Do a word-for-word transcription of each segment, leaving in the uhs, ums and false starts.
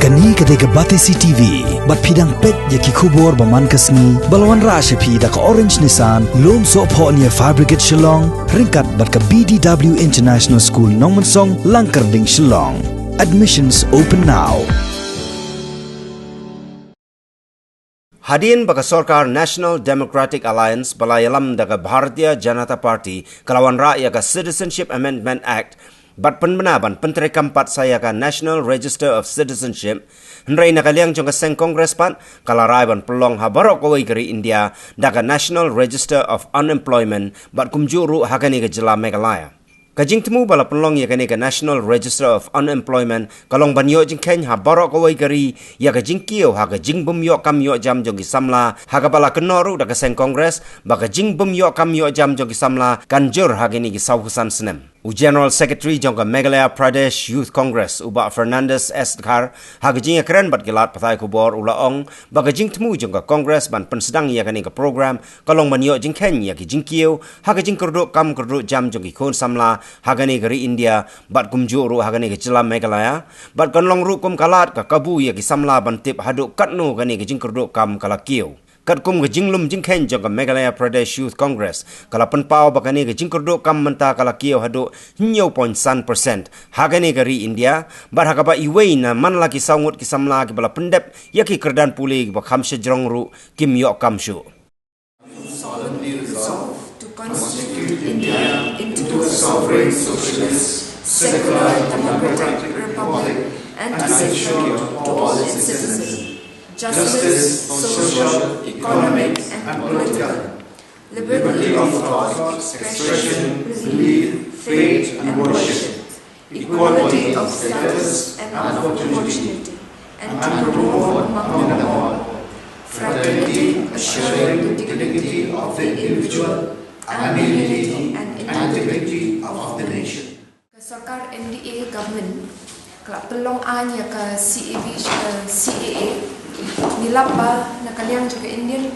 Kane ka dei ka Batesi T V, bad phi dang peit ïa ki khubor ba man ka sngi, ba la wanrah sha phi da ka Orange Nissan, Lumsohphoh near Fire Brigade Shillong, ryngkat bad ka B D W International School Nongmensong, Langkyrding, Shillong. Admissions open now. Hadien ba ka sorkar National Democratic Alliance ba la ïalam da ka Bharatiya Janata Party ka la wanrah ïa ka Citizenship Amendment Act, bad pynbna ban pyntreikam pat sa ïa ka National Register of Citizenship, hynrei na ka liang jong ka seng Congress pat ka la rai ban pynlong ha baroh kawei ka ri India da ka National Register of Unemployment, bad kumjuh ruh ha kane ka jylla Meghalaya. Ka jingthmu ba la pynlong ïa kane ka National Register of Unemployment ka long ban ïoh jingkheiñ ha baroh kawei ka ri ïa ka jingkiew ha ka jingbym ïoh kam ïoh jam jong ki samla, ha kaba la kynnoh ruh da ka seng Congress ba ka jingbym ïoh kam ïoh jam jong ki samla kan jur ha kine ki saw phew san snem. U General Secretary jong ka Meghalaya Pradesh Youth Congress, u Bah Fernandes S Dkhar, ha ka jingïakren bad ki lad pathai khubor u la ong ba ka jingthmu jong ka Congress ban pynsdang ïa kane ka program ka long ban ïoh jingkheiñ ïa ki jingkiew ha ka jingkyrduh kam kyrduh jam jong ki khun samla ha kane ka ri India, bad kumjuh ruh ha kane ka jylla Meghalaya, bad kan long ruh kum ka lad ka kabu ïa ki samla ban tip haduh katno kane ka jingkyrduh kam ka la kiew. Katkum ka jinglum jingkheiñ jong ka Meghalaya Pradesh Youth Congress, ka la pynpaw ba kane ka jingkyrduh kam mynta ka la kiew haduh hynñiew point san percent ha kane ka ri India, bad ha kaba iwei na man la ki saw ngut ki samla kiba la pyndep ïa ki kyrdan pule kiba kham shajrong ruh kim ïoh kam shuh. Solemnly resolve to constitute India into a sovereign, socialist, secular, democratic republic and to secure to all its citizens justice, social, economic, and political, liberty of thought, expression, belief, faith, and worship, equality of status and opportunity, and to promote among them all fraternity, assuring the dignity of the individual and the unity and integrity of the nation. Ka sorkar N D A government ka la pynlong aiñ ïa ka C A B sha ka C A A. Ngi lap ba na ka liang jong ka Indian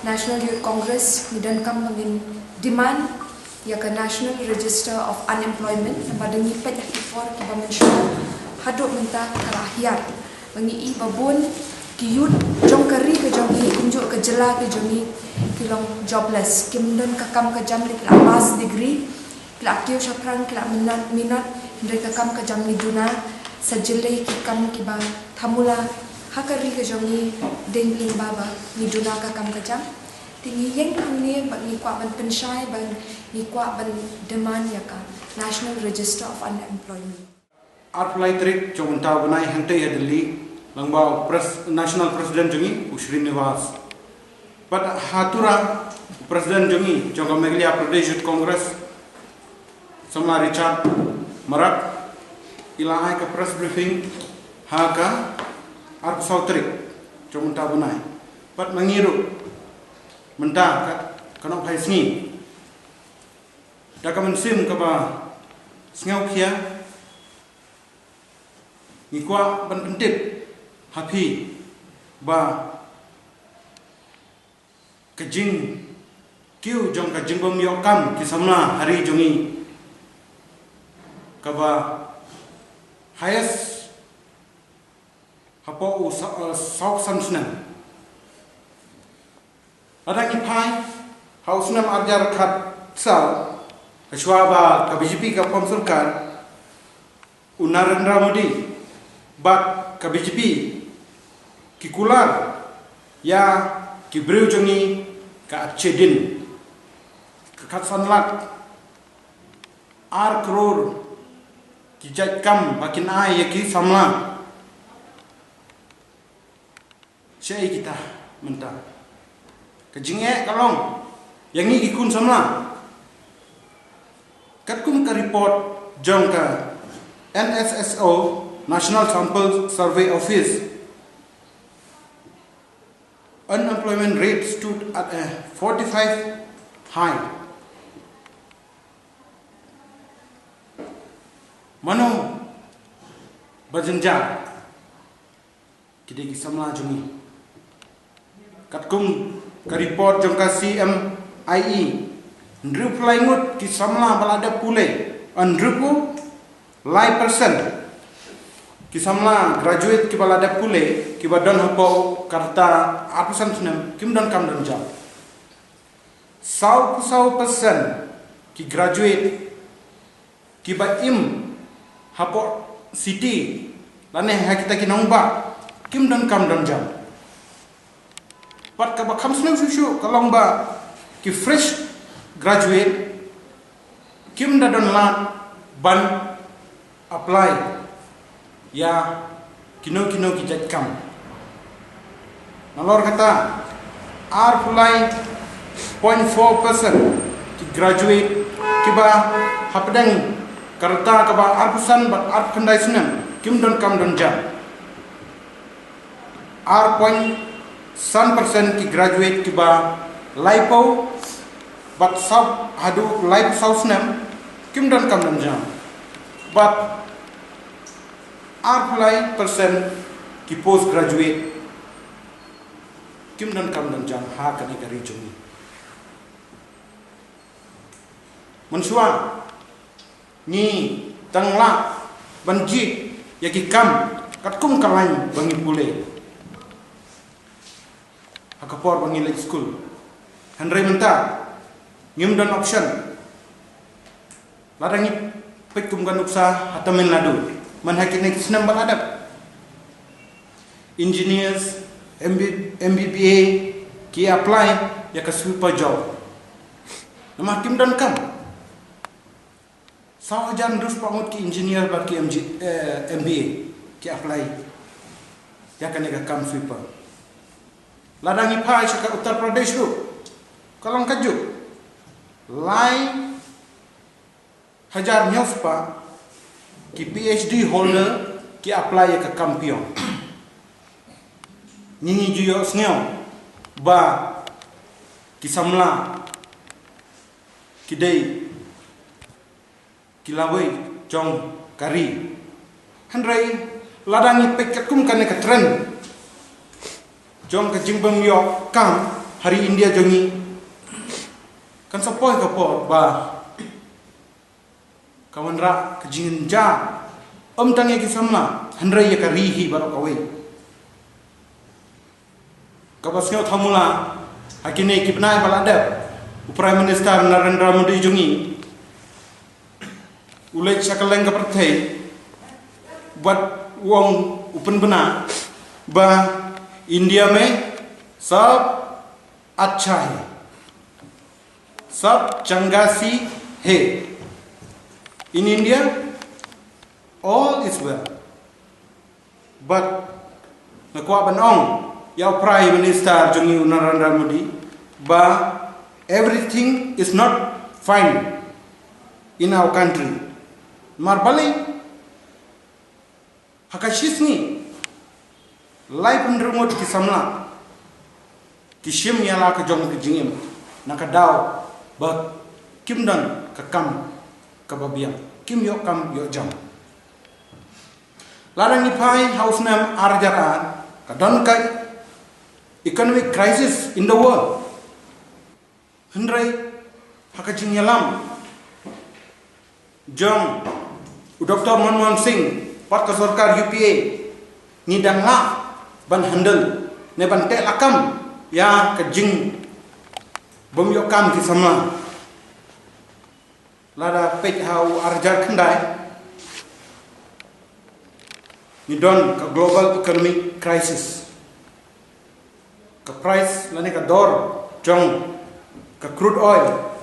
National Youth Congress ngi donkam ba ngin demand ïa ka National Register of Unemployment, namar da ngi peit ha ki por kiba mynshuwa haduh mynta ka la hiar ba ngi i ba bun ki youth jong ka ri ka jong ngi, kumjuh ka jylla ka jong ngi, ki long jobless, kim don ka kam ka jam, ki la pass degree, ki la kiew shaphrang, ki la minot minot, hynrei ka kam ka jam ngi duna sa jyllei ki kam kiba thamula ha ka ri ka jong ngi, dei lyngba ba ngi duna ka kam ka jam. Te ngi ïeng hangne ba ngi kwah ban pynshai, ba ngi kwah ban demand ïa ka National Register of Unemployment. Arphew lai tarik jong mynta u bnai hangtei ha Delhi, lyngba u pres-, National President jong ngi u Srinivas, bad ha Tura u President jong ngi jong ka Meghalaya Pradesh Youth Congress, Samla Richard Marak, i la ai ka press briefing ha ka arphew saw tarik jong mynta u bnai. Bad ma ngi ruh mynta ka, ka nongphai sngi, da ka mynsiem kaba sngewkhia, ngi kwah ban pyntip ha phi ba ka jingkiew jong ka jingbym ïoh kam ki samla ha ri jong ngi, kaba highest hapoh u sa-, eh, saw san snem. Lada ngi phai ha u snem arhajar khatsaw, ha shuwa ba ka B J P ka form sorkar, u Narendra Modi bad ka B J P ki kular ïa ki briew jong ngi ka achhe din, ka khatsan lak ar klur ki jait kam ba kin ai ïa ki samla. Shaei kita mynta? Ka jingeh ka long ïa ngi ki khun samla. Katkum ka report jong ka N S S O, National Sample Survey Office, unemployment rate stood at a forty-five high. Mano ba jynjar? Ki dei ki samla jong ngi. Katkum ka report jong ka C M I E, hynriewphew lai ngut ki samla ba la dep pule, hynriewphew lai percent Ki samla graduate kiba la dep pule, kiba don hapoh ka rta arphew san snem, kim don kam don jam. Saw phew saw percent ki graduate kiba im hapoh city lane ha kita ki nongbah, kim don kam don jam. Bad kaba kham sniew shuh shuh ka long ba ki fresh graduate kim da don lad ban apply ïa kino kino ki jait kam. Nalor kata, arphew lai point four percent ki graduate kiba hapdeng ka rta kaba arphew san bad arphew khyndai snem, kim don kam don jam. Ar point san percent ki graduate kiba laiphew bad saw haduh laiphew saw snem, kim don kam don jam. Bad arphew lai percent ki post graduate, kim don kam don jam ha kane ka ri jong ngi. Mynshuwa ngi tang lah ban jied ïa ki kam katkum ka lain ba ngi pule ha ka por ba ngi leit skul. Hynrei mynta ngim don option. Lada ngi peit kum ka nuksa ha Tamil Nadu, man ha kine ki snem ba la dep, engineers, M B, M B B A ki apply ïa ka sweeper job. Namar kim don kam. Saw hajar hynriew spah ngut ki engineer bad ki M G, eh, M B A ki apply ïa kane ka kam sweeper. Lada ngi phai sha ka Uttar Pradesh ruh, ka long kajuh. Lai hajar hynñiew spah ki P H D holder ki apply ïa ka kam pynïaid. Ngi ngi ju ïohsngew ba ki samla ki dei ki lawei jong ka ri. Hynrei lada ngi peit katkum kane ka trend jong ka jingbym ïoh kam ha ri India jong ngi, kan sa poi ka por ba ka wanrah ka jingjia, ym tang ïa ki samla, hynrei ïa ka ri hi baroh kawei. Kaba sngewthuh mula ha kine ki bnai ba la dep, u Prime Minister Narendra Modi jong ngi u leit sha kylleng ka pyrthei bad u ong, u pynbna ba India mein sab achha hai, sab changa si hai. In India, all is well. But nga kwah ban ong ïa u Prime Minister jong ngi u Narendra Modi ba everything is not fine in our country. Namar balei ha ka shi sngi laiphew hynriew ngut ki samla ki shim ïa la ka jong ka jingim na ka daw ba kim don ka kam kaba biang, kim ïoh kam ïoh jam. Lada ngi phai ha u snem ar hajar ar, ka don ka economic crisis in the world. Hynrei ha ka jingïalam jong u Doctor Manmohan Singh bad ka sorkar U P A, ngi dang lah ban handle ne ban teh lakam ïa ka jingbym ïoh kam ki samla. Lada peit ha u ar hajar khyndai, ngi don ka global economic crisis. Ka price lane ka dor jong ka crude oil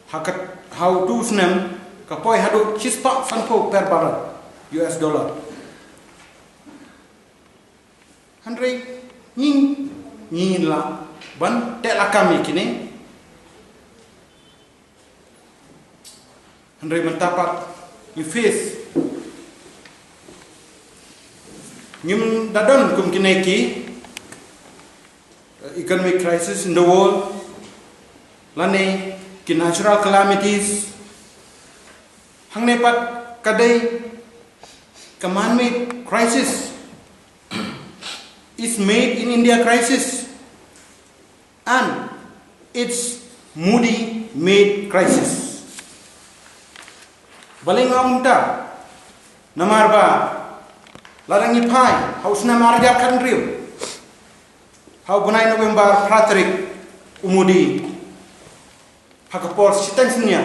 ha ka, ha utu u snem ka poi haduh shispah sanphew per barrel, U S dollar. Hynrei ngi, ngi lah ban teh lakam ïa kine. Hynrei mynta pat ngi face, ngim da don kum kine ki, eh, economic crisis in the world, lane ki natural calamities. Hangne pat ka dei ka man-made crisis, is made in India crisis. And it's Modi made crisis. Balei nga ong kumta? Namar ba Lada ngi phai ha u snem ar hajar khathynriew, ha u bnai November phra tarik, u Modi ha ka por shiteng synñia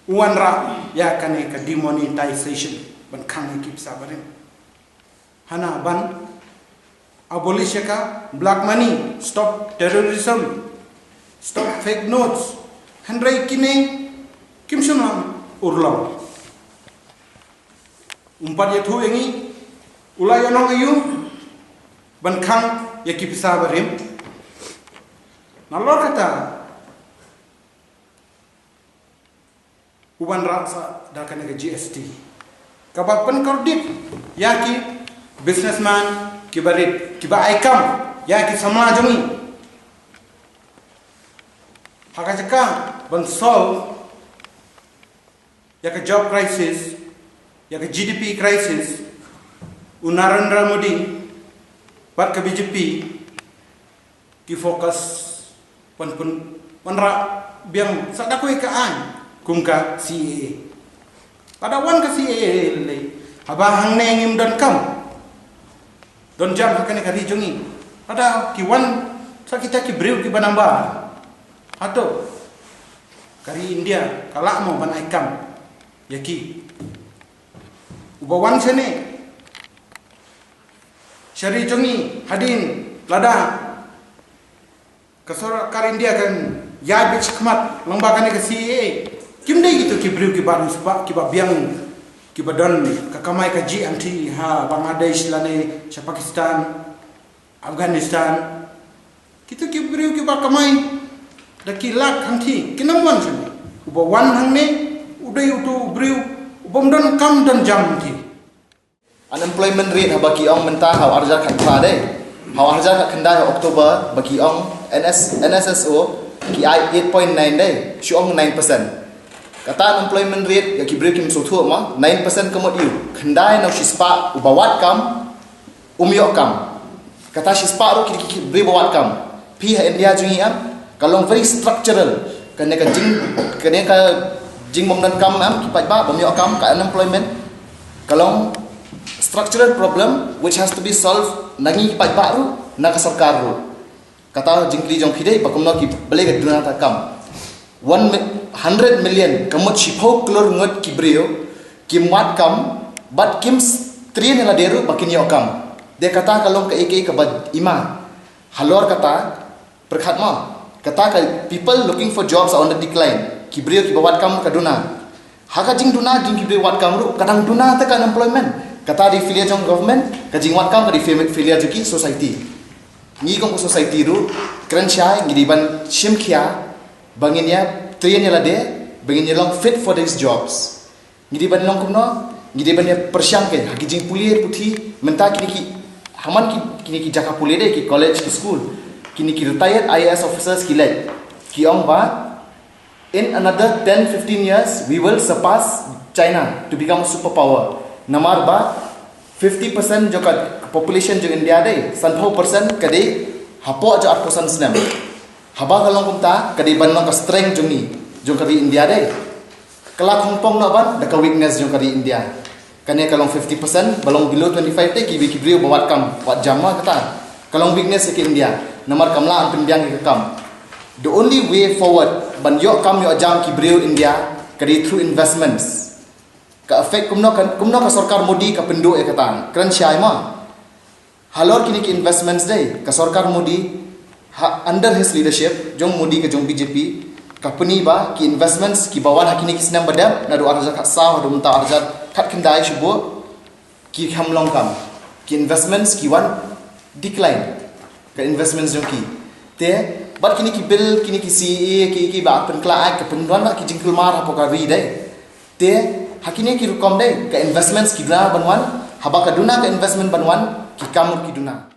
u wanrah ïa kane ka demonetization, ban khang ïa ki pisa barim. Hana ban abolish ïa ka black money, stop terrorism, stop fake notes. Hynrei kine kim shym la urlong. Um pat ïathuh ïa ngi u la ïohnong aïu ban khang ïa ki pisa barim. Nalor kata, u wanrah sa da kane ka G S T kaba pynkordit ïa ki businessman kiba rit, kiba ai kam ïa ki samla jong ngi. Ha ka jaka ban solve ïa ka job crisis, ïa ka G D P crisis, u Narendra Modi bad ka B J P ki focus pynpun wanrah biang sa da kawei ka aiñ kum ka C A A. Lada wan ka C A A lei, haba hangne ngim don kam don jam ha kane ka ri jong ngi, lada ki wan sa kita ki briew kiba namba, hato ka ri India ka lah mo ban ai kam ïa ki? Uba wan shane sha ri jong ngi hadien lada ka sorkar India kan ïaid beit shakhmat lyngba kane ka C A A, kim dei kito ki briew kiba riewspah, kiba biang, kiba don ka kamai kajih hangtei ha Bangladesh lane sha Pakistan, Afghanistan. Kito ki briew kiba kamai da ki lak hangtei kin ym wan shane. Uba wan hangne u dei uto u briew ubym don kam don jam hangtei. Unemployment rate haba ki ong mynta ha u ar hajar khatphra dei. Ha u ar hajar khatkhyndai ha October ba ki ong N S, N S S O ki ai eight point nine dei, shu ong nine percent. Kata unemployment rate ïa ki briew kim sngewthuh ma, nine percent ka mut aïu? Khyndai na u shispah uba wad kam um ïoh kam. Kata shispah ruh ki, ki, ki briew ba wad kam. Phi ha India jong ngi em, ka long very structural. Kane ka jing, kane ka jingbym don kam em, ki paidbah bym ïoh kam, ka unemployment ka long structural problem which has to be solved na ngi ki paidbah ruh, na ka sorkar ruh. Kata jingkylli jong phi dei ba kumno ki, balei ka duna ta kam. One mi-, hundred million, ka mut shiphew klur ngut ki briew kim wad kam bad kim s-, train ïa lade ruh ba kin ïoh kam. Te kata ka long kaei kaei kaba i ma. Halor kata, pyrkhat mo, kata ka people looking for jobs are on the decline. Ki briew kiba wad kam ka duna. Ha ka jingduna jong ki briew wad kam ruh ka dang duna te ka unemployment. Kata dei failure jong government, ka jingwad kam ka dei fa-, failure jong ki society. Ngi kum ka society ruh kren shai ngi dei ban shim khia ba ngin ïa train ïa lade, ba ngin ïa long fit for these jobs. Ngi dei ban long kumno? Ngi dei ban ïa pyrshang keiñ ha ki jingpule puthi mynta kine ki, ha man ki, kine ki jaka pule dei, ki college, ki school, kine ki retired I A S officers ki leit ki ong ba in another ten fifteen years we will surpass China to become a superpower. Namar ba fifty percent jong ka population jong India dei, sanphew percent ka dei hapoh jong arphew san snem. Haba ka long kumta ka dei ban long ka strength jong ngi, jong ka ri India dei. Ka la khongpong noh ban da ka weakness jong ka ri India. Kane ka long fifty percent, ba long below twenty-five te ki, ki briew ba wad kam, wad jam ma kata. Ka long weakness ïa ka India. Namar kam lah ban pynbiang ïa ka kam. The only way forward ban ïoh kam ïoh jam ki briew India ka dei through investments. Ka effect kumno ka, kumno ka sorkar Modi ka pynduh ïa kata. Kren shai ma. Halor kine ki investments dei, ka sorkar Modi, ha, under his leadership, jong Modi ka jong B J P, ka pyni ba ki investments kiba wan ha kine ki snem ba dep, naduh ar hajar khatsaw haduh mynta ar hajar khatkhyndai shu buh, ki kham long kam. Ki investments ki wan decline ka investments jong ki. Te bad kine ki bill, kine ki C A A, ki, kiba pynkhlaiñ ka pynwan la ki jingkulmar hapoh ka ri dei. Te ha kine ki rukom dei ka investments ki duna ban wan, haba ka duna ka investment ban wan, ki kam ki duna.